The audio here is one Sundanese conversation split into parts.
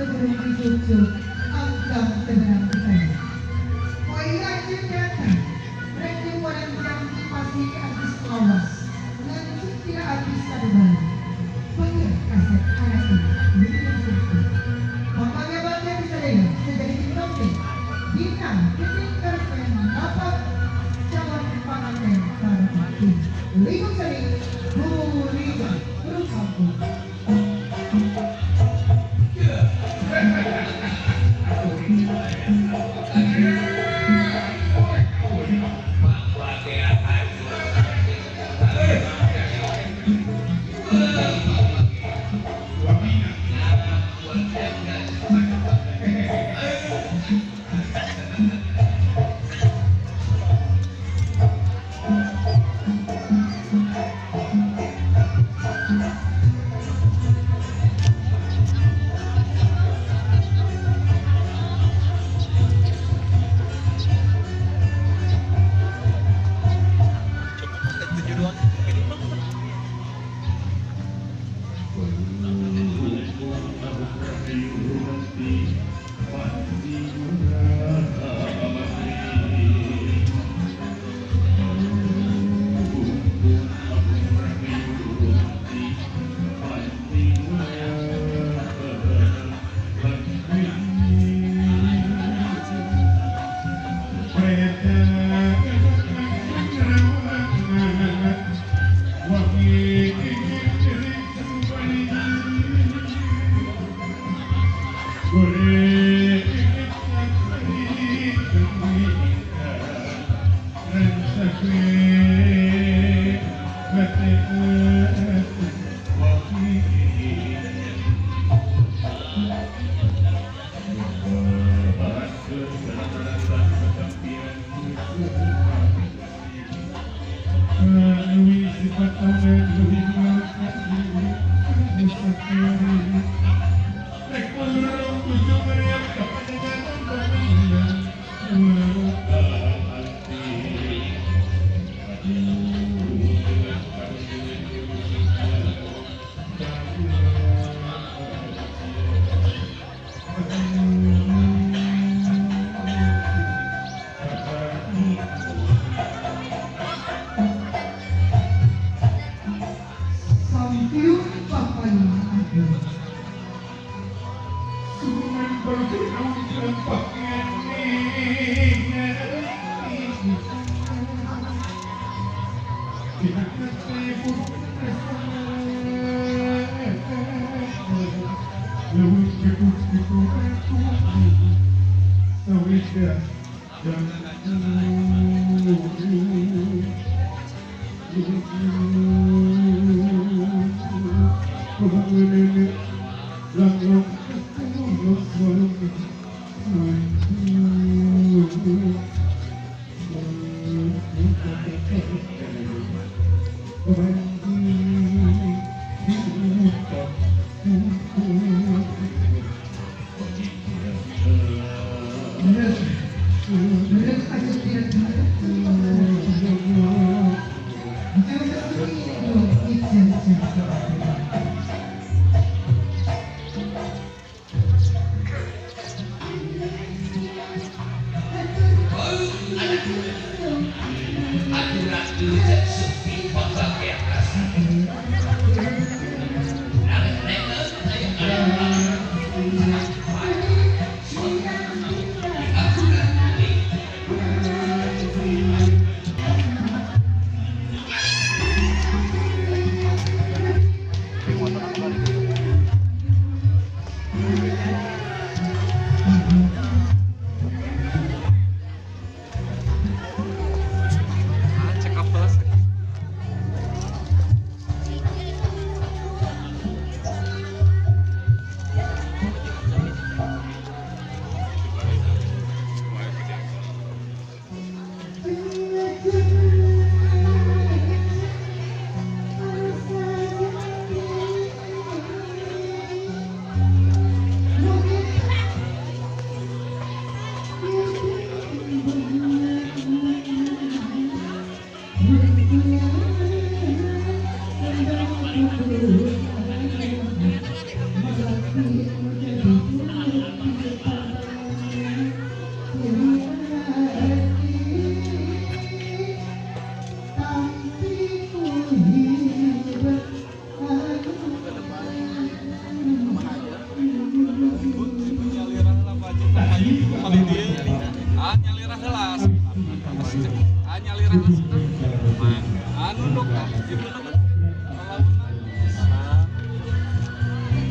keburu dicucuk angkang tebenang saya. Koya cinta reki warang jangki pasti artis lawas nganti tidak artis sadeban. Panggil kaset anak ini makanya bangga bisa deh sejadi penonton bintang titik kersen dapat calon pengantin baru Ligung Sari Buliga Berusaha.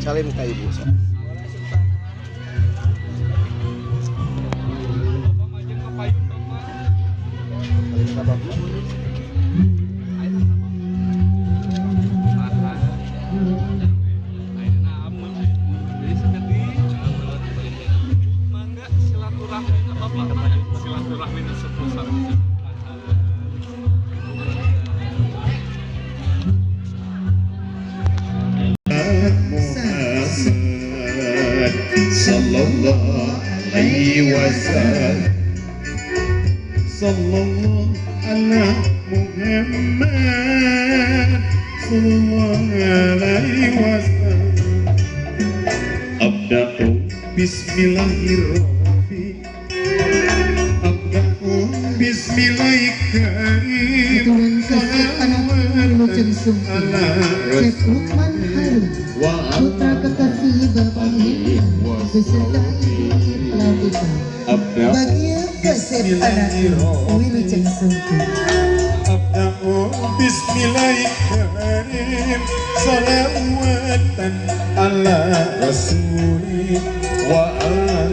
Salim ka ibu sok. Salim ka bapak. Sallallahu alaihi wasallam, sallallahu ala Muhammad, sallallahu alaihi wasallam. Abda'u bismillahirrahmanirrahim, abda'u bismillahirrahmanirrahim. Aturan kasih anak Wilujeng Sungking, Cep Lukman Harun, putra kekasih Bapak Hendra beserta Ibu Latifah. Bagia kasih anak Wilujeng Sungking. Abda'u bismillahirrahmanirrahim, salawatan ala rasuli wa ala